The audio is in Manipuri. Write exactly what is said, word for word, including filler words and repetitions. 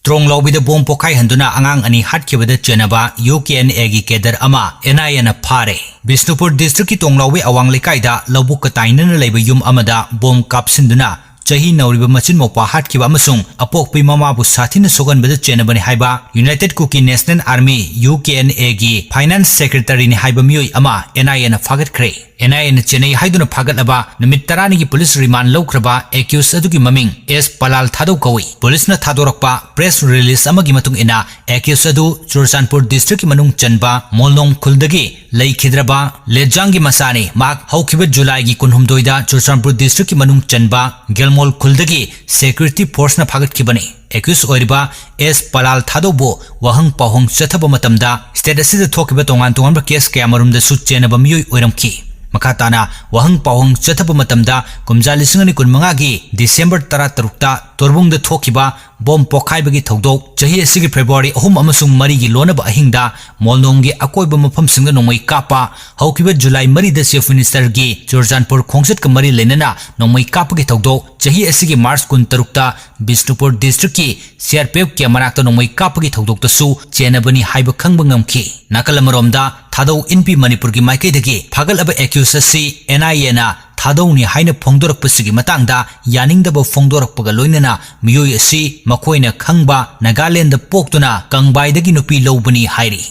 ꯇ꯭ꯔꯣꯡꯂꯥꯎꯕꯤꯗ ꯕꯣꯝ ꯄꯣꯈꯥꯏꯍꯟꯗꯨꯅ ꯑꯉꯥꯡ ꯑꯅꯤ ꯍꯥꯠꯈꯤꯕꯗ ꯆꯦꯟꯅꯕ ꯌꯨ ꯀꯦ ꯑꯦꯟ ꯑꯦꯒꯤ ꯀꯦꯗꯔ ꯑꯃ ꯑꯦꯟ ꯑꯥꯏ ꯑꯦꯅ ꯐꯥꯔꯦ꯫ ꯕꯤꯁꯅꯨꯄꯨꯔ ꯗꯤꯁꯇ꯭ꯔꯤꯛꯀꯤ ꯇꯣꯡꯂꯥꯎꯕꯤ ꯑꯋꯥꯡ ꯂꯩꯀꯥꯏꯗ ꯂꯧꯕꯨꯛꯀ ꯇꯥꯏꯅꯅ ꯂꯩꯕ ꯌꯨꯝ ꯑꯃꯗ ꯕꯣꯝ ꯀꯥꯞꯁꯤꯟꯗꯨꯅ ꯆꯍꯤ ꯅꯧꯔꯤꯕ ꯃꯆꯤꯟ ꯃꯧꯄꯥ ꯍꯥꯠꯈꯤꯕ ꯑꯃꯁꯨꯡ ꯑꯄꯣꯛꯄꯤ ꯃꯃꯥꯕꯨ ꯁꯥꯊꯤꯅ ꯁꯣꯛꯍꯟꯕꯗ ꯆꯦꯟꯅꯕꯅꯤ ꯍꯥꯏꯕ United Kuki National Army, U K N ꯑꯦꯒꯤ finance secretaryꯅꯤ ꯍꯥꯏꯕ ꯃꯤꯑꯣꯏ ꯑꯃ ꯑꯦꯟ ꯑꯥꯏ ꯑꯦꯅ ꯐꯥꯒꯠꯈ꯭ꯔꯦ꯫ ꯑꯦꯟ ꯑꯥꯏ ꯑꯦꯅ ꯆꯦꯟꯅꯩ ꯍꯥꯏꯗꯨꯅ ꯐꯥꯒꯠꯂꯕ ꯅꯨꯃꯤꯠ ꯇꯔꯥꯅꯤꯒꯤ ꯄꯨꯂꯤꯁ ꯔꯤꯃꯥꯟ ꯂꯧꯈ꯭ꯔꯕ accused ꯑꯗꯨꯒꯤ ꯃꯃꯤꯡ ꯑꯦꯁ ꯄꯂꯥꯜ ꯊꯥꯗꯧ ꯀꯧꯏ꯫ ꯄꯨꯂꯤꯁꯅ ꯊꯥꯗꯣꯔꯛꯄ press release ꯑꯃꯒꯤ ꯃꯇꯨꯡ ꯏꯟꯅ, accused ꯑꯗꯨ ꯆꯨꯔꯆꯥꯟꯄꯨꯔ ꯗꯤꯁꯇ꯭ꯔꯤꯛꯀꯤ ꯃꯅꯨꯡ ꯆꯟꯕ ꯃꯣꯜꯅꯣꯡ ꯈꯨꯜꯗꯒꯤ ꯂꯩꯈꯤꯗ꯭ꯔꯕ ꯂꯦꯖꯥꯡꯒꯤ ꯃꯆꯥꯅꯤ꯫ ꯃꯍꯥꯛ ꯍꯧꯈꯤꯕ ꯖꯨꯂꯥꯏꯒꯤ ꯀꯨꯟꯍꯨꯝꯗꯣꯏꯗ ꯆꯨꯔꯆꯥꯟꯄꯨꯔ ꯗꯤꯁꯇ꯭ꯔꯤꯛꯀꯤ ꯃꯅꯨꯡ ꯆꯟꯕ ꯒꯦꯜꯃꯣꯜ ꯈꯨꯜꯗꯒꯤ security forceꯅ ꯐꯥꯒꯠꯈꯤꯕꯅꯤ꯫ Accused ꯑꯣꯏꯔꯤꯕ ꯑꯦꯁ ꯄꯂꯥꯜ ꯊꯥꯗꯧꯕꯨ ꯋꯥꯍꯪ ꯄꯥꯎꯍꯪ ꯆꯠꯊꯕ ꯃꯇꯝꯗ state ꯑꯁꯤꯗ ꯊꯣꯛꯈꯤꯕ ꯇꯣꯉꯥꯟ ꯇꯣꯉꯥꯟꯕ case ꯀꯌꯥꯃꯔꯨꯝꯗꯁꯨ ꯆꯦꯟꯅꯕ ꯃꯤꯑꯣꯏ ꯑꯣꯏꯔꯝꯈꯤ꯫ ꯃꯈꯥ ꯇꯥꯅ ꯋꯥꯍꯪ ꯄꯥꯎꯍꯪ ꯆꯠꯊꯕ ꯃꯇꯝꯗ ꯀꯨꯝꯖꯥ ꯂꯤꯁꯤꯡ ꯑꯅꯤ ꯀꯨꯟꯃꯉꯥꯒꯤ ꯗꯤꯁꯦꯝꯕꯔ ꯇꯔꯥꯇꯔꯨꯛꯇ ꯇꯣꯔꯕꯨꯡꯗ ꯊꯣꯛꯈꯤꯕ ꯕꯣꯝ ꯄꯣꯈꯥꯏꯕꯒꯤ ꯊꯧꯗꯣꯛ, ꯆꯍꯤ ꯑꯁꯤꯒꯤ ꯐꯦꯕ꯭ꯔꯨꯋꯥꯔꯤ ꯑꯍꯨꯝ ꯑꯃꯁꯨꯡ ꯃꯔꯤꯒꯤ ꯂꯣꯟꯅꯕ ꯑꯍꯤꯡꯗ ꯃꯣꯜꯅꯣꯡꯒꯤ ꯑꯀꯣꯏꯕ ꯃꯐꯝꯁꯤꯡꯗ ꯅꯣꯡꯃꯩ ꯀꯥꯞꯄ, ꯍꯧꯈꯤꯕ ꯖꯨꯂꯥꯏ ꯃꯔꯤꯗ Chief Ministerꯒꯤ ꯆꯨꯔꯆꯥꯟꯄꯨꯔ ꯈꯣꯡꯆꯠꯀ ꯃꯔꯤ ꯂꯩꯅꯅ ꯅꯣꯡꯃꯩ ꯀꯥꯞꯄꯒꯤ ꯊꯧꯗꯣꯛ, ꯆꯍꯤ ꯑꯁꯤꯒꯤ ꯃꯥꯔꯆ ꯀꯨꯟꯇꯔꯨꯛꯇ ꯕꯤꯁꯅꯨꯄꯨꯔ ꯗꯤꯁꯇ꯭ꯔꯤꯛꯀꯤ C R P F camp ꯃꯅꯥꯛꯇ ꯅꯣꯡꯃꯩ ꯀꯥꯞꯄꯒꯤ ꯊꯧꯗꯣꯛꯇꯁꯨ ꯆꯦꯟꯅꯕꯅꯤ ꯍꯥꯏꯕ ꯈꯪꯕ ꯉꯝꯈꯤ꯫ ꯅꯥꯀꯜ ꯑꯃꯔꯣꯝꯗ, ꯊꯥꯗꯧ ꯏꯟꯄꯤ ꯃꯅꯤꯄꯨꯔꯒꯤ ꯃꯥꯏꯀꯩꯗꯒꯤ ꯐꯥꯒꯠꯂꯕ accused ꯑꯁꯤ ꯑꯦꯟ ꯑꯥꯏ ꯑꯦꯅ ꯊꯥꯗꯧꯅꯤ ꯍꯥꯏꯅ ꯐꯣꯡꯗꯣꯔꯛꯄꯁꯤꯒꯤ ꯃꯇꯥꯡꯗ ꯌꯥꯅꯤꯡꯗꯕ ꯐꯣꯡꯗꯣꯔꯛꯄꯒ ꯂꯣꯏꯅꯅ ꯃꯤꯑꯣꯏ ꯑꯁꯤ ꯃꯈꯣꯏꯅ ꯈꯪꯕ ꯅꯥꯒꯥꯂꯦꯟꯗ ꯄꯣꯛꯇꯨꯅ ꯀꯪꯕꯥꯏꯗꯒꯤ ꯅꯨꯄꯤ ꯂꯧꯕꯅꯤ ꯍꯥꯏꯔꯤ꯫